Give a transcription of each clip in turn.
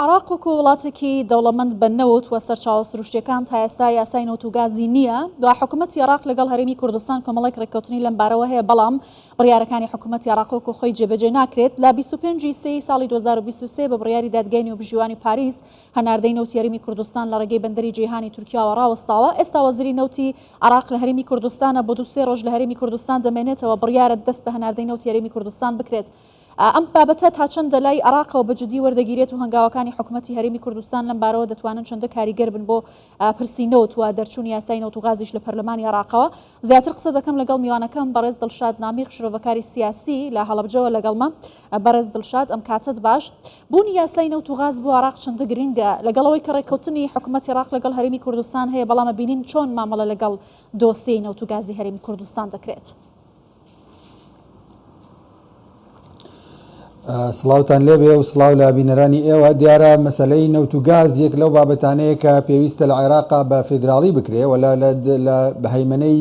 عێراق وەکو وڵاتێکی دەوڵەمەند بە نەوت و سەرچاوە سروشتیەکان تا ئێستا یاسای نەوت و گازی نییە، دوا حکومەتی عێراق لەگەڵ هەرێمی کوردستان کۆمەڵێک ڕێککەوتنی لەم بارەوە هەیە بەڵام بڕیارەکانی حکومەتی عێراق وەکو خۆی جێبەجێ ناکرێت. لە 25 ی سێی ساڵی 2023 بە بڕیاری دادگای نێوبژیوانی پاریس هەناردەی نەوتی هەرێمی کوردستان لە ڕێگەی بەندەری جەیهانی تورکیاوە ڕاوەستاوە. ئێستا وەزیری نەوتی عێراق لە هەرێمی کوردستانە بۆ دوو سێ ڕۆژ لە هەرێمی کوردستان دەمێنێتەوە، بڕیارە دەست بە هەناردەی نەوتی هەرێمی کوردستان بکرێت. ئەم بابەتە تا چەندە لای عێراقەوە بە جدی وەردەگیرێت و هەنگاوەکانی حکومەتی هەرێمی کوردستان لەم بارەوە دەتوانن چەندە کاریگەر بن بۆ پرسی نەوت و دەرچوونی یاسای نەوت و غازیش لە پەرلەمانی عێراقەوە؟ زیاتر قسە دەکەم لەگەڵ میوانەکەم بەڕێز دڵشاد نامیق شرۆڤەکاری سیاسی لە هەڵەبجەوە لەگەڵمە. بەڕێز دڵشاد ئەم کاتەت باش. بوونی یاسای نەوت و غاز بۆ عێراق چەندە گرنگە؟ لەگەڵ ئەوەی کە ڕێککەوتنی حکومەتی عێراق لەگەڵ هەرێمی کوردستان هەیە بەڵام ئەبینین چۆن مامەڵە لەگەڵ دۆسیەی نەوت و گازی هەرێمی کوردستان دەکرێت؟ سڵاوتان لێبێ و سڵاو لە بینەرانی ئێوە. دیارە مەسەلەی نەوت و گاز یەک لەو بابەتانەیە کە پێویستە لە عێراقا بە فیدراڵی بکرێ و لە هەیمەنەی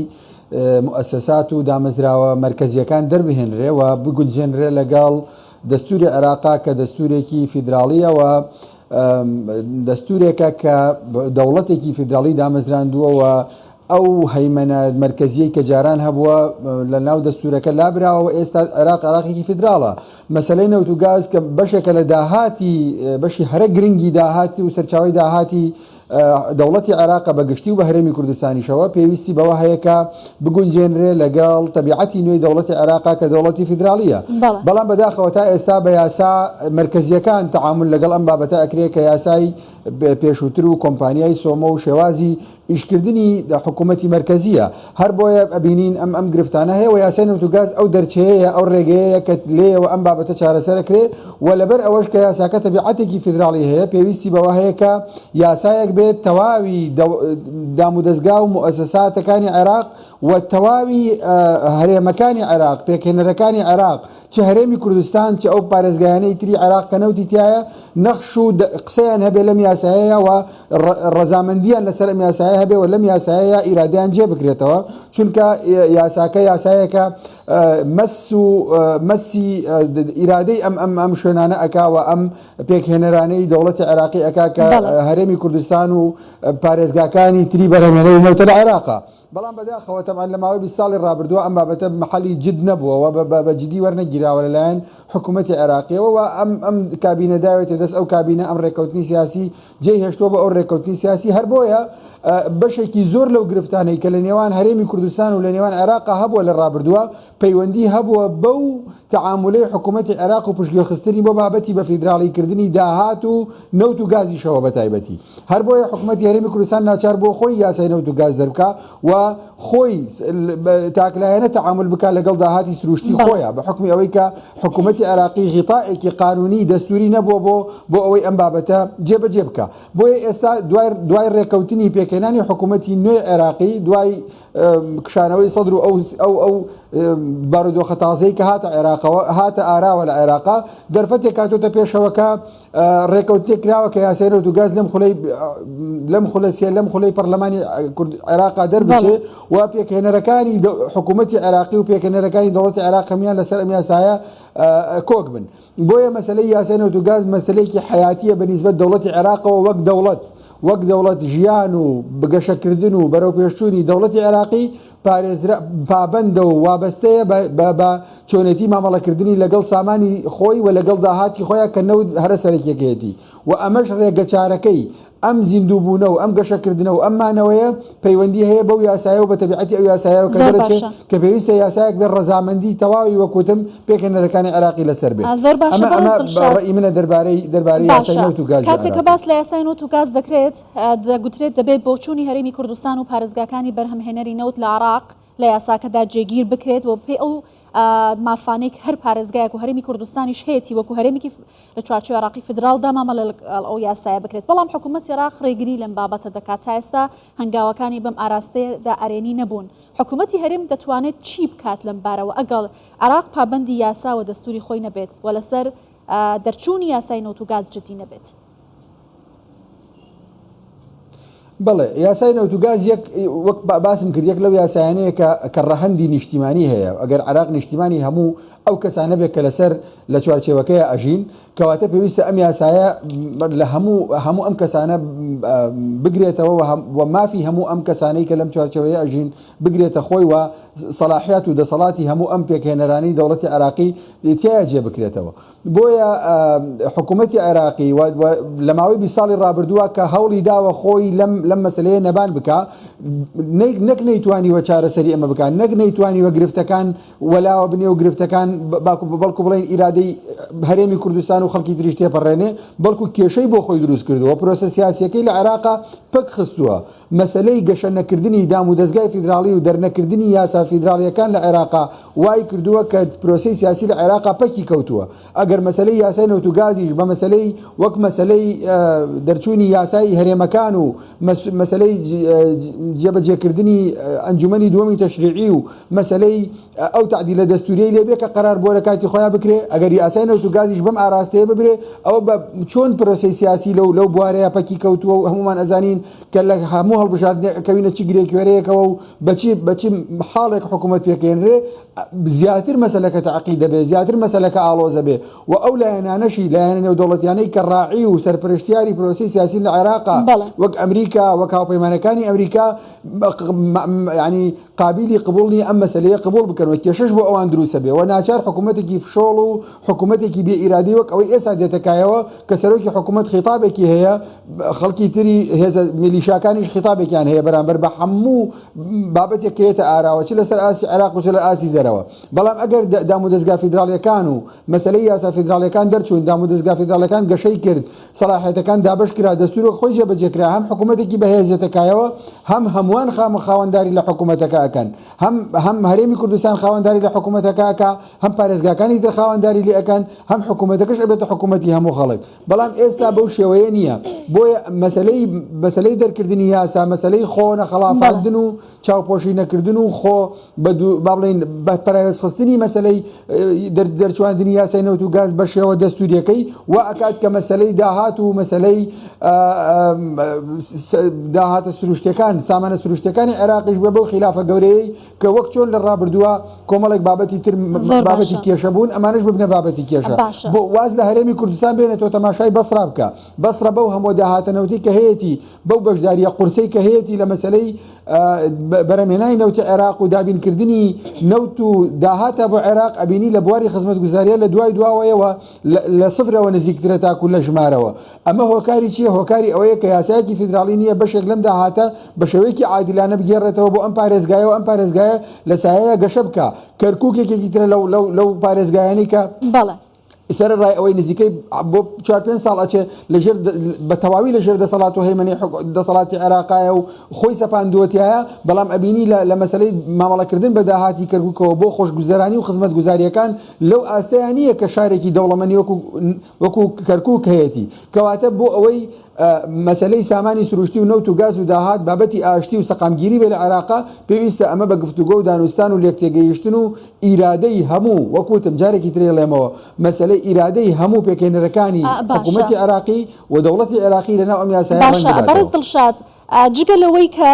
موئەسەسات و دامەزراوە مەرکەزییەکان دەربهێنرێ و بگونجێنرێ لەگەڵ دەستوری عێراقا کە دەستورێکی فیدراڵییە و دەستورێکە کە دەوڵەتێکی فیدراڵی دامەزراندووە و ئەو هەیمەنە مەرکەزیەی کە جاران هەبووە لە ناو دەستورەکە لابراوە و ئێستا عێراق عێراقێکی فیدراڵە. مەسەلەی نەوت و گاز کە بەشێکە لە داهاتی بەشی هەرە گرنگی داهاتی و سەرچاوەی داهاتی دەوڵەتی عێراقە بە گشتی و بە هەرێمی کوردستانیشەوە پێویستی بەوە هەیە کە بگونجێنرێ لەگەڵ تەبیعەتی نوێی دەوڵەتی عێراقا کە دەوڵەتی فیدراڵیە. بەڵام بەداخەوە تا ئێستا بە یاسا مەرکەزیەکان تەعامول لەگەڵ ئەم بابەتە ئەکرێ کە یاسای پێشووتر و کۆمپانیای سۆمۆ و شێوازی ئیشکردنی حکوومەتی مەرکەزییە، هەر بۆیە ئەبینین ئەم ئەم گرفتانە هەیە و یاسای نەوت و گاز ئەو دەرچەیەیە، ئەو ڕێگەیەیە کە لێیەوە ئەم بابەتە چارەسەر ئەکرێ و لەبەر ئەوەش کە یاساکە تەبیعەتێکی فیدراڵی هەیە پێویستی بەوە هەیە کە یاسایەک بێت تەواوی دامودەزگا و موئەسەساتەکانی عێراق و تەواوی هەرێمەکانی عێراق، پێکهێنەرەکانی عێراق، چ هەرێمی کوردستان چ ئەو پارێزگایانەی تری عێراق کە نەوتی تیایە نەخش و قسەیان هەبێ لەم یاسایەیە و ڕەزامەندیان لەسەر ئەم یاسایە هەبێ و لەم یاسایەیە ئیرادەیان جێ بکرێتەوە چونکە یاساکە یاسایەکە مەس و مەسی ئیرادەی ئەم ئەم ئەم شوێنانە ئەکا و ئەم پێکهێنەرانەی دەوڵەتی عێراقی ئەکا کە هەرێمی کوردستان و پارێزگاکانی تری بەرهەمهێنەری نەوتە لە عێراقا. بەڵام بەداخەوە تەبعەن لە ماوەی 20 ساڵی ڕابردووە ئەم بابەتە مەحەلی جد نەبووە و بە جدی وەرنەگیراوە لەلایەن حکوومەتی عێراقیەوە و ئەم ئەم کابینە داوێتە دەست ئەو کابینە ئەم ڕێککەوتنی سیاسی جێی هێشتووە بۆ ئەو ڕێککەوتنی سیاسی هەر بۆیە بەشێکی زۆر لەو گرفتانەی کە لە نێوان هەرێمی کوردستان و لە نێوان عێراقا هەبووە لە ڕابردووە پەیوەندی هەبووە بەو تەعامولەی حکوومەتی عێراق و پشتگوێخستنی بۆ بابەتی بە فیدراڵیکردنی داهات و نەوت و گازیشەوە بە تایبەتی. هەر بۆیە حکومەتی هەرێمی کوردستان ناچار بووە خۆی یاسای نەوت و گاز دەربکا و خۆی تاکلایەنە تەعامول بکا لەگەڵ داهاتی سروشتی خۆیا بە حوکمی ئەوەی کە حکومەتی عێراقی غیتائێکی قانونی دەستوری نەبووە بۆ بۆ ئەوەی ئەم بابەتە جێبەجێ بکا. بۆیە ئێستا دوای دوای ڕێککەوتنی پێکهێنانی حکومەتی نوێی عێراقی دوای کشانەوەی سەدر و ئەو ئەو ئەو بارودۆخە تازەی کە هاتە عێراقەوە هاتە ئاراوە لە عێراقا دەرفەتێک هاتۆتە پێشەوە کە ڕێکەوتنێک کراوە کە یاسای نەوت و گاز لەم خولەی لەم خولە سێ لەم خولەی پەرلەمانی عێراقا دەربچێ و پێکهێنەرەکانی حکوومەتی عێراقی و پێکهێنەرەکانی دەوڵەتی عێراق هەموویان لەسەر ئەم یاسایە کۆک بن. بۆیە مەسەلەی یاسای نەوت و گاز مەسەلەیەکی حەیاتییە بە نیسبەت دەوڵەتی عێراقەوە وەک دەوڵەت، وەک دەوڵەت ژیان و گەشەکردن و بەرەوپێشچوونی دەوڵەتی عێراقی پارێزرا پابەندە و وابەستەیە بە بە بە چۆنێتی مامەڵەکردنی لەگەڵ سامانی خۆی و لەگەڵ داهاتی خۆیا کە نەوت هەرە سەرەکیەکەیەتی و ئەمەش ڕێگەچارەکەی ئەم زیندووبوونە و ئەم گەشەکردنە و ئەم مانەوەیە پەیوەندی هەیە بەو یاسایە و بە تەبیعەتی ئەو یاسایەوە کە زۆر دەرەچێ باشە. کە پێویستە یاسایەک بێت ڕەزامەندی تەواوی وەک وتم پێکهێنەرەکانی عێراقی لەسەر بێت. زۆر باشە ئەمە بەڕێز ئەمە دڵشاد. ڕەئی منە دەربارەی دەربارەی یاسای باشە نەوت و گازی کاتێک کە عێراقی. باس لە یاسای نەوت و گاز دەکرێت دەگوترێت دەبێت بۆچوونی هەرێمی کوردستان و پارێزگاکانی بەرهەمهێنەری نەوت لە عێراق لە یاساکەدا جێگیر بکرێت و بەپێی ئەو مافانەی کە هەر پارێزگایەک و هەرێمی کوردستانیش هەیەتی وەکو هەرێمێکی لە چوارچێوەی عێراقی فیدراڵدا مامەڵە لەگەڵ ئەو یاسایە بکرێت، بەڵام حکوومەتی عێراق ڕێگری لەم بابەتە دەکات، تا ئێستا هەنگاوەکانی بەم ئاراستەیەدا ئەرێنی نەبوون، حکوومەتی هەرێم دەتوانێت چی بکات لەم بارەوە ئەگەڵ عێراق پابەندی یاسا و دەستووری خۆی نەبێت و لەسەر دەرچوونی یاسای نەوت و گاز جدی نەبێت؟ بەڵێ، یاسای نەوت و گاز یەک وەک باسم کرد یەک لەو یاسایانەیە کە کە ڕەهەندی نیشتیمانی هەیە، ئەگەر عێراق نیشتیمانی هەموو ئەو کەسانە بێت کە لەسەر لە چوارچێوەکەیا ئەژین، کەواتە پێویستە ئەم یاسایە لە هەموو هەموو ئەم کەسانە بگرێتەوە و مافی هەموو ئەم کەسانەی کە لەم چوارچێوەیە ئەژین بگرێتە خۆی و سەلاحیات و دەسەڵاتی هەموو ئەم پێکهێنەرانی دەوڵەتی عێراقی تیایا جێ بکرێتەوە. بۆیە حکوومەتی عێراقی لە ماوەی 20 ساڵی ڕابردووە کە هەوڵی داوە خۆی لەم لەم مەسلەیە نەبان بکە نەک نەیتوانیوە چارەسەری ئەمە بکات نەک نەیتوانیوە گرفتەکان وەلاوە بنێ و گرفتەکان باکو بەڵکو بڵێن ئیرادەی هەرێمی کوردستان و خەڵکی تریش تێپەڕێنێ بەڵکو کێشەی بۆ خۆی دروست کردووە پرۆسە سیاسیەکەی لە عێراقا پەک خستووە مەسەلەی گەشە نەکردنی دامودەزگای فیدراڵی و دەرنەکردنی یاسا فیدراڵیەکان لە عێراقا وای کردووە کە پرۆسەی سیاسی لە عێراقا پەکی کەوتووە. ئەگەر مەسەلەی یاسای نەوت و گازیش بە مەسەلەی وەک مەسەلەی دەرچوونی یاسای هەرێمەکان و مەسەلەی جێبەجێکردنی ئەنجومەنی دووەمی تەشریعی و مەسەلەی ئەو تەعدیلە دەستوریەی لێ بێ کە قەرار بووە لە کاتی خۆیان بکرێ، ئەگەر یاسای نەوت و گازیش بەم ئاراستەیە ببرێ، ئەوە بە چۆن پرۆسەی سیاسی لەو لەو بوارەیە پەکی کەوتووە و هەموومان ئەزانین کە لە هەموو هەڵبژاردنێک ئەکەوینە چ گرێ کوێرەیەکەوە و بە چی بە چی حاڵێک حکوومەت پێکێنرێ، زیاتر مەسەلەکە تەعقید دەبێ، زیاتر مەسەلەکە ئاڵۆز ئەبێ و ئەو لایەنانەشی لایەنە نێودەوڵەتیانەی کە ڕاعی و سەرپەرشتیاری پرۆسەی سیاسین لە عێراقا وەک ئەمریکا وەک هاوپەیمانەکانی ئەمریکا یانی قابیلی قبوڵ نیە ئەم مەسەلەیە قبوڵ بکەن و کێشەش بۆ ئەوان دروست ئەبێ و ناچار حکوومەتێکی فشۆڵ و حکوومەتێکی بێ ئیرادەی وەک ئەوەی ئێستا دێتە کایەوە کە سەرۆکی حکوومەت خیتابێکی هەیە خەڵکی تری هێزە میلیشاکانیش خیتابێکیان هەیە بەرامبەر بە هەموو بابەتێک کە یەتە ئاراوە چ لەسەر ئاستی عێراق و چ لە ئاستی دەرەوە بەڵام ئەگەر دامودەزگا فیدراڵیەکان و مەسەلەی یاسا فیدراڵیەکان دەرچوون دامودەزگا فیدراڵیەکان گەشەی کرد سەڵاحیەتەکان دابەش کرا، دەستور وەک خۆی جێبەجێ کرا، هەم حکومەتێکی بەهێز دێتە کایەوە، هەم هەمووان خاوەنداری لە حکومەتەکە ئەکەن، هەم هەم هەرێمی کوردستان خاوەنداری لە حکومەتەکە ئەکا، هەم پارێزگاکانی تر خاوەنداری لێ ئەکەن، هەم حکومەتەکەش ئەبێتە حکومەتی هەموو خەڵک. بەڵام ئێستا بەو شێوەیە نییە. بۆیە مەسەلەی مەسەلەی دەرکردنی یاسا، مەسەلەی خۆ نەخەڵافاندن و چاوپۆشی نەکردن و خۆ بە دوو با بڵێین بە پەراوێزخستنی مەسەلەی دەرچواندنی یاسای نەوت و گاز بە شێوە دەستوریەکەی وا ئەکات کە مەسەلەی داهات و مەسەلەی داهاتە سروشتەکان سامانە سروشتەکانی عێراقیش بە بەو خلافە گەورەیە کە وەک چۆن لە ڕابردووە کۆمەڵێک بابەتی تر بابەتی کێشە بوون ئەمانش ببنە بابەتی کێشە بۆ واز لە هەرێمی کوردستان بێنێتەوە تەماشای بەسرا بکە بەسرە بەو هەموو داهاتە نەوتی کە هەیەی بەو بەشدارییە قورسەی کە هەیەتی لە مەسەلەی بەرهەمهێنانی نەوتی عێراق و دابینکردنی نەوت و داهاتە بۆ عێراق ئەبینی لە بواری خزمەتگوزاریە لە دوای دواوەیەوە لە سفرەوە نزیکترە تاکو لە ژمارەوە ئەمە هۆکاری چییە هۆکاری ئەوەیە کە یاسایەکی فیدراڵی نییە بەشێک لەم داهاتە بە شێوەیەکی عادیلانە بگێڕێتەوە بۆ ئەم پارێزگایە و ئەم پارێزگایە لە سایەیە گەشە بکا کەرکوک یەکێکی ترە لەو لەو لەو پارێزگایانەی کە بەڵێ. سەرەڕای ئەوەی نزیکەی بۆ چوار پێنج ساڵ ئەچێ لەژێر بە تەواوی لەژێر دەسەڵات و هەیمەنەی دەسەڵاتی عێراقایە و خۆی سەپاندووە تیایا بەڵام ئەبینی لە مەسەلەی مامەڵەکردن بە داهاتی کەرکوکەوە بۆ خۆشگوزەرانی و خزمەتگوزارییەکان لەو ئاستەیا نییە کە شارێکی دەوڵەمەنی وەکو وەکو کەرکوک هەیەتی کەواتە بۆ ئەوەی مەسەلەی سامانی سروشتی و نەوت و گاز و داهات بابەتی ئاشتی و سەقامگیری بێ لە عێراقا، پێویستە ئەمە بە گفتوگۆ و دانوستان و لێکتێگەیشتن و ئیرادەی هەموو، وەک وتم جارێکی تر ئەیڵێمەوە، مەسەلەی ئیرادەی هەموو پێکهێنەرەکانی حکوومەتی عێراقی و دەوڵەتی عێراقی لەناو ئەم یاسایە ڕەنگ باشە بەڕێز بداتەوە. دڵشاد، جگە لەوەی کە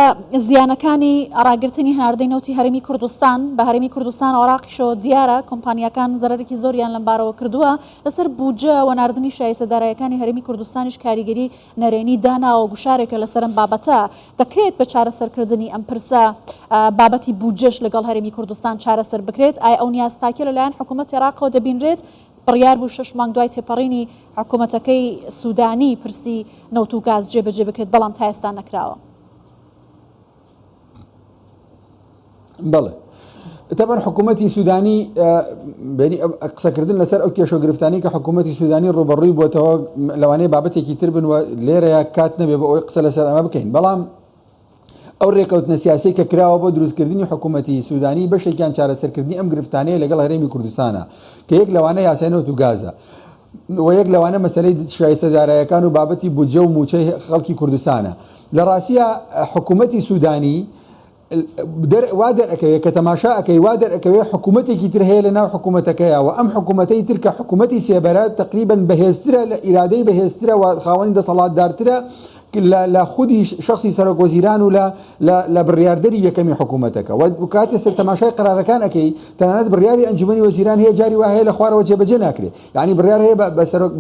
زیانەکانی ڕاگرتنی هەناردەی نەوتی هەرێمی کوردستان بە هەرێمی کوردستان و عێراقیشەوە دیارە، کۆمپانیاکان زەرەرێکی زۆریان لەمبارەوە کردووە، لەسەر بودجە و ناردنی شایستە داراییەکانی هەرێمی کوردستانیش کاریگەری نەرێنی داناوە، گوشارێکە لەسەر ئەم بابەتە، دەکرێت بە چارەسەرکردنی ئەم پرسە بابەتی بودجەش لەگەڵ هەرێمی کوردستان چارەسەر بکرێت، ئایا ئەو نیازپاکیە لەلایەن حکوومەتی عێراقەوە دەبینرێت؟ بڕیار بوو شەش مانگ دوای تێپەڕینی حکوومەتەکەی سوودانی پرسی نەوت و گاز جێبەجێ بکرێت، بەڵام تا ئێستا نەکراوە. بەڵێ تەبەن حکوومەتی سوودانی قسەکردن لەسەر ئەو کێشە گرفتانی کە حکوومەتی سوودانی ڕوبەڕووی بۆتەوە لەوانەیە بابەتێکی تر بن و لێرەیە کات نەبێ بۆ ئەوەی قسە لەسەر ئەمە بکەین بەڵام ئەو ڕێکەوتنە سیاسی کە کراوە بۆ دروستکردنی حکوومەتی سوودانی بەشێکیان چارەسەرکردنی ئەم گرفتانەیە لەگەڵ هەرێمی کوردستانە کە یەک لەوانە یاسای نەوت و گازە و یەک لەوانە مەسەلەی شایستە دارایەکان و بابەتی بودجە و مووچەی خەڵکی کوردستانە. لە ڕاستیا حکوومەتی سوودانی وا دەرئەکەوێ کە تەماشا ئەکەی وا دەرئەکەوێ حکوومەتێکی تر هەیە لە ناو حکوومەتەکەیا و ئەم حکوومەتەی تر کە حکوومەتی سێبەرە تەقریبەن بەهێزترە لە ئیرادەی بەهێزترە و خاوەنی دەسەڵاتدارترە. لە خودی شخصی سەرۆک وەزیران و لە لە بڕیاردەری یەکەمی حکوومەتەکە و کاتێ سەر تەماشای قرارەکان ئەەکەی تەنانەت بڕیاری ئەنجومەنی وەزیران هەیە جاری وا هەیە لە خوارەوە جێبەجێ ناکرێ یعنی بڕیار هەیە بە سەرۆک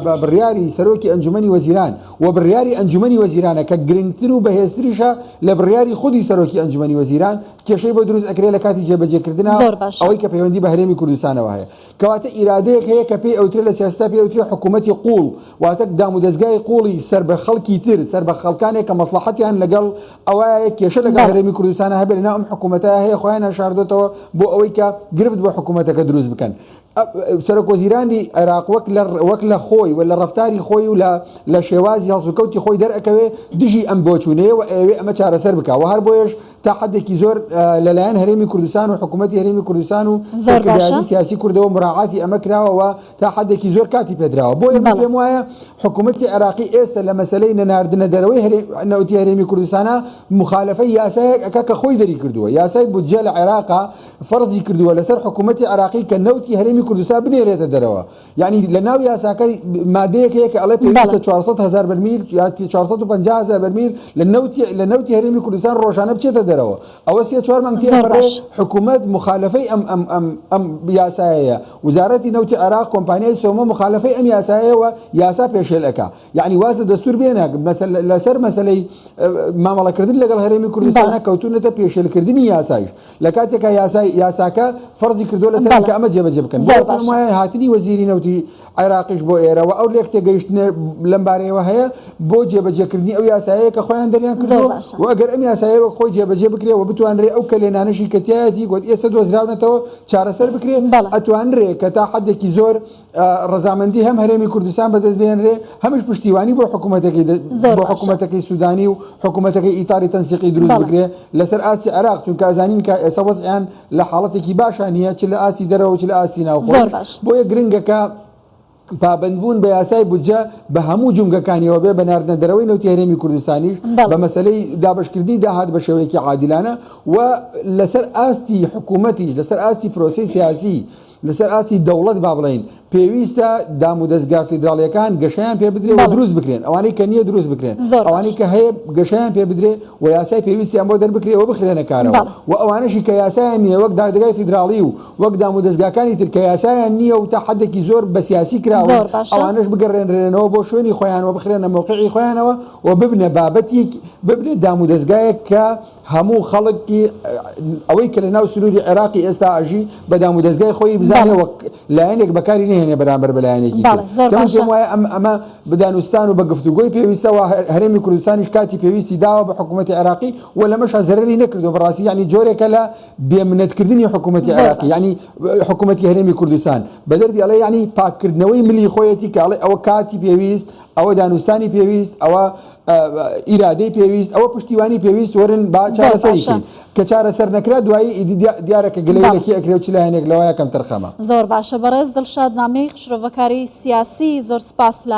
بە بڕیاری سەرۆکی ئەنجومەنی وەزیران و بڕیاری ئەنجومەنی وەزیرانە کە گرنگتر و بەهێزتریشە لە بڕیاری خودی سەرۆکی ئەنجومەنی وەزیران کێشەی بۆ دروست ئەکرێ لە کاتی جێبەجێکردنا ئەوەی کە پەیوەندی بە هەرێمی کوردستانەوە هەیە کەواتە ئیرادەیەک هەیە کە پێی ئەوترێ لە سیاسەتا پێی ئەوترێ حکوومەتی قووڵ، واتە دامودەزگای قووڵی سەر بە خەڵکی تر، سەر بە خەڵکانێک کە مەسڵەحەتیان لەگەڵ ئەوایە کێشە لەگەڵ هەرێمی کوردستانا هەبێ لەناو ئەم حکوومەتە هەیە خۆیان شاردۆتەوە بۆ ئەوەی کە گرفت بۆ حکوومەتەکە دروست بکەن. سەرۆک وەزیرانی عێراق وەک لە وەک لە خۆی و لە ڕەفتاری خۆی و لە لە شێوازی هەڵسوکەوتی خۆی دەرئەکەوێ دژی ئەم بۆچوونەیە و ئەیەوێ ئەمە چارەسەر بکا و هەر بۆیەش تا حەدێکی زۆر لەلایەن هەرێمی کوردستان و حکوومەتی هەرێمی کوردستان و سەرکردایەتی سیاسی کوردەوە مراعاتی ئەمە کراوە و تا حەدێکی زۆر کاتی پێدراوە. بۆیە من پێم وایە حکوومەتی عێراقی ئێستا لە مەسەلەی نەناردنە دەرەوەی نەوتی هەرێمی کوردستانە مخالەفەی یاسایەک ئەکا کە خۆی دەری کردووە. یاسای بودجە لە عێراقا فەرزی کردووە لەسەر حکوومەتی عێراقی کە نەوتی هەرێمی کوردستان بنێرێتە دەرەوە. یانی لە ناو یاساکە مادەیەک هەیە کە ئەڵێ پێویستە 400 هەزار بەرمیل یا 450 هەزار بەرمیل لە نەوتی لە نەوتی هەرێمی کوردستان ڕۆژانە بچێتە دەرەوە ئەوە سێ چوار مانگ تێپەڕێ حکوومەت مخالفەی ئەم ئەم ئەم ئەم یاسایەیە وزارەتی نەوتی عێراق کۆمپانیای سۆمۆ مخالفەی ئەم یاسایەوە یاسا پێشێل ئەکا یعنی واز لە دەستور بێنە لەسەر مەسلەی مامەڵەکردن لەگەڵ هەرێمی کوردستانە کەوتونەتە پێشێلکردنی یاسایش لە کاتێکا یاسای یاساکە فەرزی کردووە لەسەر کە ئەمە جێبەجێ بکەن بۆ وایە هاتنی وەزیری نەوتی عێراقیش بۆ ئێرە و ئەو لێک تێگەیشتنە لەم بارەیەوە هەیە بۆ جێبەجێکردنی ئەو یاسایەیە کە خۆیان دەریان کردووە و ئەگەر ئەم یاسایە وەک خۆی جێبەجێ بکرێ و بتوانرێ ئەو کەلێنانەشی کە تیایەتی گوت ئێستا دۆزراونەتەوە چارەسەر بکرێ ئەتوانرێ کە تا حدێکی زۆر ڕەزامەندی هەم هەرێمی کوردستان بەدەست بهێنرێ هەمیش پشتیوانی بۆ حکوومەتەکەی بۆ حکوومەتەکەی سوودانی و حکوومەتەکەی ئیتاری تەنسیقی دروست بکرێ لەسەر ئاستی عێراق چونکە ئەزانین کە ئێستا وەزعیان لە حاڵەتێکی باشا نییە چ لە ئاستی دەرەوە چ لە ئاستی ناوخۆ بۆیە گرنگە کە پابەندبوون بە یاسای بودجە بە هەموو جومگەکانیەوە بێ بە ناردنە دەرەوەی نەوتی هەرێمی کوردستانیش بە مەسەلەی دابەشکردنی داهات بە شێوەیەکی عادیلانە و لەسەر ئاستی حکوومەتیش لەسەر ئاستی پرۆسەی سیاسی لەسەر ئاستی دەوڵەت با بڵێین پێویستە دامودەزگا فیدراڵیەکان گەشەیان پێ بدرێ و دروست بکرێن ئەوانەی کە نییە دروست بکرێن ئەوانەی کە هەیە گەشەیان پێ بدرێ و یاسای پێویستیان بۆ دەربکرێ و بخرێنە کارەوە و ئەوانەشی کە یاسایان نییە وەک دادگای فیدراڵی و وەک دامودەزگاکانی تر کە یاسایان نییە و تا حدێکی زۆر بە سیاسی کراون ئەوانەش بگەڕێنرێنەوە بۆ شوێنی خۆیان و بخرێنە مەوقعی خۆیانەوە و ببنە بابەتێک ببنە دامودەزگایەک کە هەموو خەڵکی ئەوەی کە لە ناو سنووری عێراقی ئێستا ئەژی بە دامودەزگای خۆی بزانێ وەک لایەنێک بەکاری نهێنێ بەرامبەر بە لایەنێکی تر. کە من پێم وایە ئەم ئەمە بە دانوستان و بە گفتوگۆی پێویستە و هەرێمی کوردستانیش کاتی پێویستی داوە بە حکوومەتی عێراقی و لەمەشا زەرەری نەکردووە بەڕاستی یانی جۆرێکە لە بێمنەتکردنی حکوومەتی عێراقی یانی حکوومەتی هەرێمی کوردستان بە دەردی ئەڵێ یانی پاککردنەوەی ملی خۆیەتی کە ئەڵێ ئەوە کاتی پێویست ئەوە دانوستانی پێویست ئەوە ئیرادەی پێویست ئەوە پشتیوانی پێویست وەرن با چارەسەری بکەین کە چارەسەر نەکرا دوایی ئیدی دیارە کە گلەیی لە کێ ئەکرێ و چ لایەنێک لەوەیە کەمتەرخەمە. زۆر باشە بەڕێز دڵشاد نامیق شرۆڤەکاری سیاسی زۆر سوپاس لە.